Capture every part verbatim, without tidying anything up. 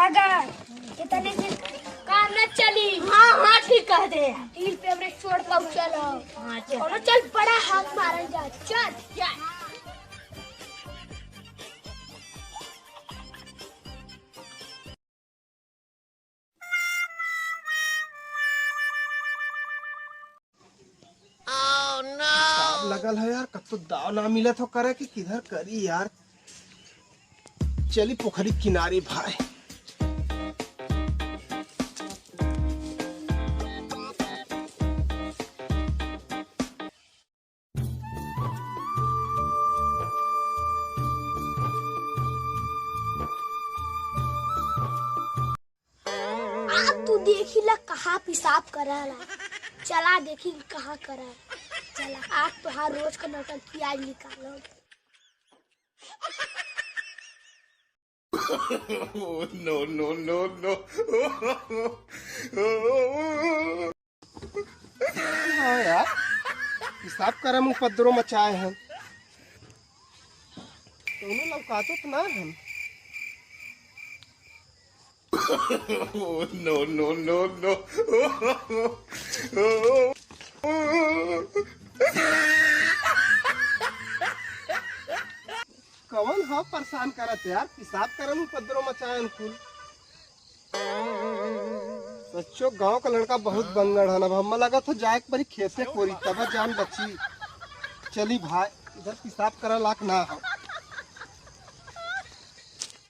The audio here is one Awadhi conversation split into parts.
अगर कितने दिन काम न चली। हाँ, हाँ, ठीक कह दे। डील पे हमरे चोट पहुँचल हो। हाँ, चल। और चल, बड़ा हाथ मारल जा। चल, चल। हिसाब लगल है यार, कब तो दाव ना मिलत हो करे कि किधर करी यार। चली पोखरी किनारे भाई। आज तू देखी ला कहाँ पेशाब करला। चला देखी कहाँ करला। चला आज तोहार रोज का नौटंकी आज निकालो। No, no, no, no। हाँ यार, पेशाब करम उपद्रव मचाए हैं। दोनों लौकातो तो ना हम। No, no, no, no। कवन ह परेशान करत यार, पेशाब करम उपद्रव मचाए कुल। सच्चो गांव का लड़का बहुत बंगड़ है ना, अब हमें लगा था जाए एक बारी खेते कोरी तब जान बची। चली भाई, इधर पेशाब करे लायक ना हो।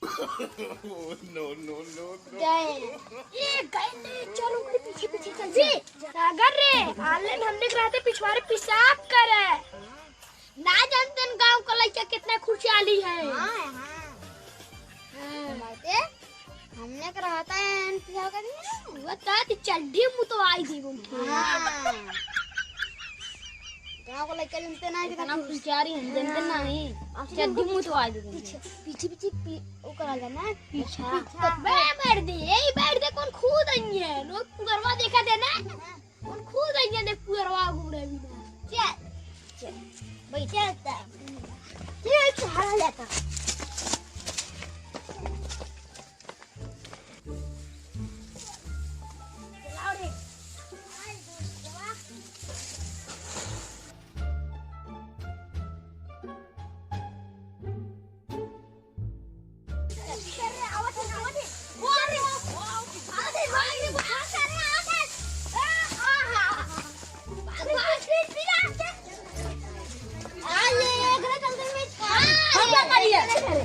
No, no, no, no। गए। ये गए नहीं, चल ओकरे पीछे पीछे चल। जी, सागर रे, आलेन हमने के रहते पिछवारे पेशाब करे। ना जानते न गांव का लड़का कितना खुशियाली है। हाँ, हाँ। हाँ। हमारे हमने के रहता है एन पिया का दिन। वो तो आती चड्डी मुँह तो आई थी वो। हाँ। गाँव का लड़का जनते ना है, इतना कितना खुशियारी हम जनते ना है। हाँ। चड्डी मुँह तो आई थी। पीछे, पीछे, पीछे, पी-, वो करा जाना है। पीछा। पीछा। बे बैठ दे, यही बैठ दे, कौन खुद आई है? लोग पुगरवा देखा देना। हाँ। कौन खुद आई है, देख पुगरवा घूम रहे बिना। चल, चल, भाई, चलता। ये सहारा लेता। खराब,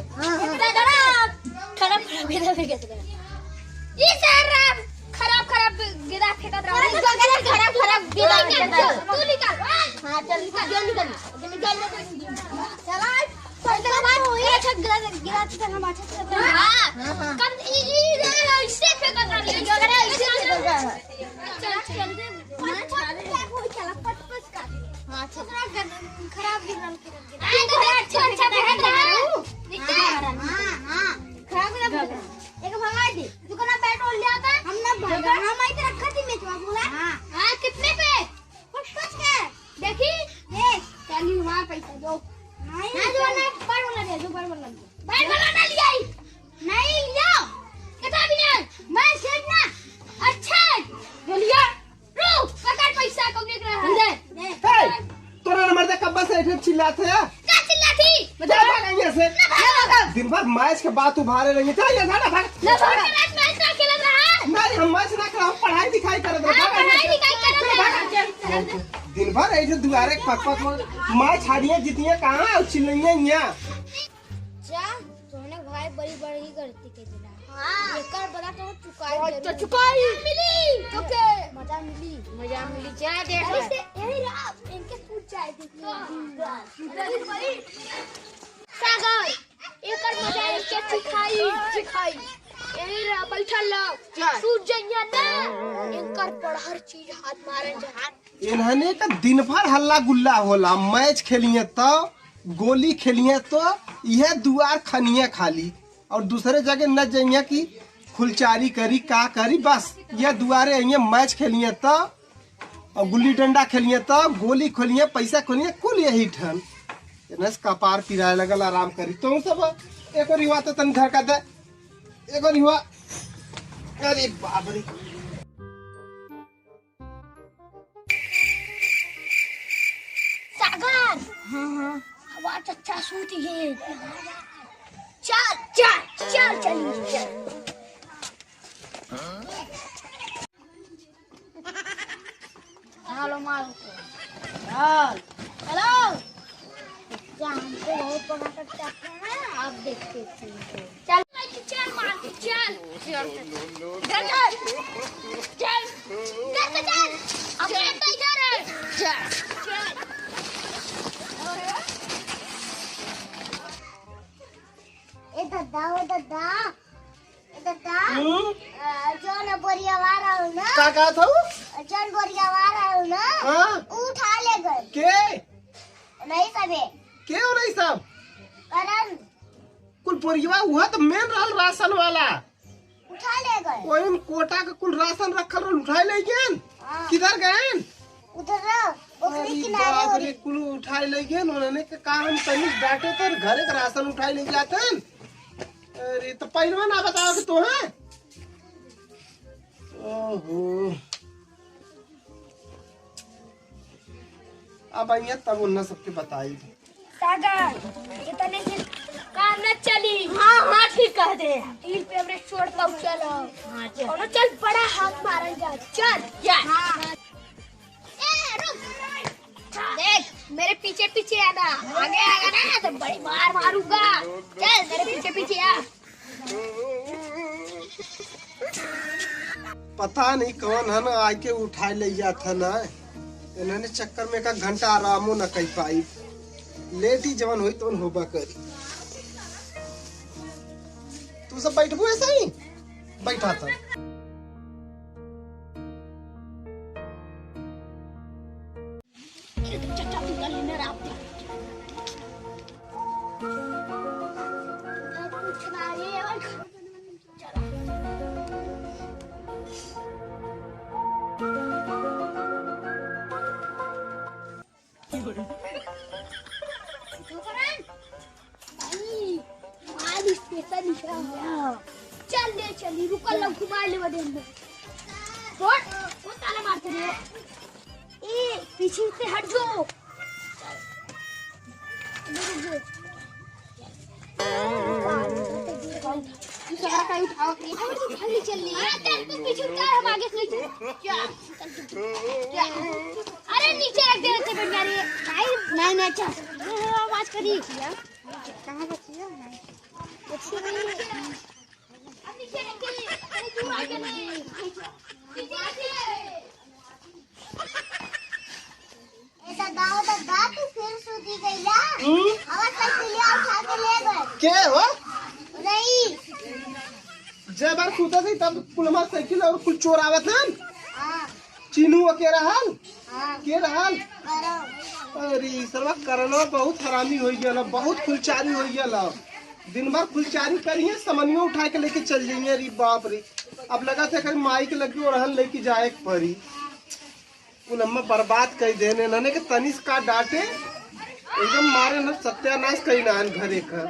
खराब, खराब, खराब, खराब। ई सारा खराब, खराब गेदा फेंकत रहा। अरे, खराब, खराब गेदा फेंकत रहा। तू निकाल। हाँ, चल, निकाल, जल्दी निकाल। निकाल, निकाल। चला, चल, चल, भाई। ये अच्छा गेदा, गेदा तो हम अच्छा से हाँ। हाँ, हाँ। कब ई, ई, ई, ऐसे फेंकत रहा। अरे, ऐसे फेंकत रहा। चल, चल। पट, पट, पट, पट, पट, पट। हाँ, अच्छा। खराब गेदा। अरे, तो अच्छा, अच्छा फेंकत रहा। हाँ, हाँ। खराब गेदा फेंकत रहा। एक भगा दे। दुकान बैट बॉल ले आता है। हम ना भगा, हम आई तो रखा थी मैच में बोला। हाँ। हाँ, कितने पे? पाँच पाँच के। देखी? देख। चली वहाँ पैसा दो। नहीं, नहीं, जो दो। ना बैट बॉल ले, जो बैट बॉल ले। बैट बॉल ना लिया ही। नहीं लिया। कितना भी नहीं। मैं सेठ ना। अच्छा है। जो लिया। रो, पकड़ पैसा को देख रहा है। समझे? हे, तोरा नंबर दे, कब से इधर चिल्लात है? का चिल्लात ही? चल भाग यहाँ से। ना भाग। दिन भर मैच के बात उभारे रही। चल यहाँ से, भाग। ना भाग। मैच, मैच ना खेलत रहा। नहीं, हम मैच ना खेला, हम पढ़ाई लिखाई करत रहे। हाँ, भाग यहाँ पढ़ाई से। लिखाई करत चल, रहे। भाग। चल, चल, चल। दिन भर ऐसे दुआरे पक पक में मैच हारिए जीतिए कहाँ और चिल्लाइए यहाँ। जा, तोहने भाई बड़ी बड़ी गलती कर दिला। हाँ। एकर बदला तो चुकाई तो जरूर। चुकाई। मिली। तो के? मजा मिली। मजा मिली। जा देख। यही से, यही रहा, इनके सूझ जाए थे। सागर, एकर मजा इनके चिखाई, चिखाई। यही रहा, बैठल रहो। जा। सूझ जइया ना, इनकर पर हर चीज हाथ मारे जा। इन्हने का दिन भर हल्ला गुल्ला होला, मैच खेलिए तो, गोली खेलिए तो, यह दुआर खनिए खाली, और दूसरे जगह न जाइए कि खुलचारी करी, का करी, बस यह दुआरे आइए, मैच खेलिए तो, और गुल्ली डंडा खेलिए तो, गोली खेलिए, पैसा खेलिए, कुल यही ठन। इन्हें से कपार पिराए लगल, आराम करी। तुम सब एक और युवा तो तन घर का दे, एक और युवा। अरे बाप रे। सागर। हाँ, हाँ। हमार चच्चा सूत गए। चल, चल, चल, चल, चल। हेलो, मार। चल। हेलो। क्या हमको बहुत बड़ा चक्कर है, आप देखते हैं। चल, चल, मार, चल। चल, चल। चल। चल, चल, चल। अब चल। चल, चल। चल। ए दादा, ओ दादा। ए दादा, हम्म? अ, जौन बोरियावा रहल ना? का कहत हऊ? जौन बोरियावा रहल ना? हाँ। उ उठा ले गए। के? नहीं सबे। के हो नहीं सब? करण। कुल बोरियावा उहा तो मेन रहल राशन वाला। उठा ले गए। ओहिन कोटा के कुल राशन रखल रहल, उठाए ले गएन। हाँ। किधर गएन? उधर रहो, ओकरे अरे किनारे बाप रे, ओरी। कुल उठाए ले गएन। उन्होंने के कहा हम तनी डांटे थे, घरे के राशन उठाए ले जाते हैं। अरे तो पहलवा ना बताओ कि तो है। ओहो। अब आइए तब उन्ना सबके बताई। सागर, इतने दिन काम न चली। हाँ, हाँ, ठीक कह दे। डील पे हमरे चोट पहुँचल हो। हाँ, चल। कौनो चल बड़ा हाथ मारल जा। चल। चल। हाँ। ए, रुक। देख, मेरे पीछे पीछे आना। आगे आएगा ना तो बड़ी मार मारूंगा। चल, मेरे पीछे पीछे आ। पता नहीं कौन है ना, आके उठाए ले जात है ना। इन्होंने चक्कर में एक घंटा आरामो न कर पाई। लेट ही जवन होई तवन होबा करी। तू सब बैठबू ऐसे ही? बैठा था। भाई, माल स्पेशल निकला है। चल ले चली, रुकल लोग घुमा ले बदे में। छोड़, वो ताला मारते रहे। ए, पीछे से हट जो। रुक जो। तू सारा का उठाओ, उठाओ, उठाओ, चल ले। अरे, चल, तू पीछे उतार, हम आगे से चल। अरे, नीचे रख दे, रख दे, बढ़िया रे। भाई, नहीं, नहीं, अच्छा। आवाज करी। कहाँ बची है? बची नहीं। ए दादा, ओ दादा, तू फिर सूती गइला? हम्म? हमार साइकिलिया उठा के ले गए। के हो? नहीं। जय बार कूदत ही तब कुल हमार साइकिल और कुल चोर आवत हन। हाँ। चीनू के रहल? हाँ। के रहल? करम। अरे, ई सरवा करनवा बहुत हरामी होइ गया, बहुत फुलचारी होइ गया। दिन भर फुलचारी करिए, समनियो उठा के लेके चल जाइए। अरे बाप रे, अब लगा था कहीं माई के लगे ओढ़न लेके जाए के परी। कुल अम्मा बर्बाद कर देने, नने के तनिस का डांटे, एकदम मारे न सत्यानाश कई ना घरे का।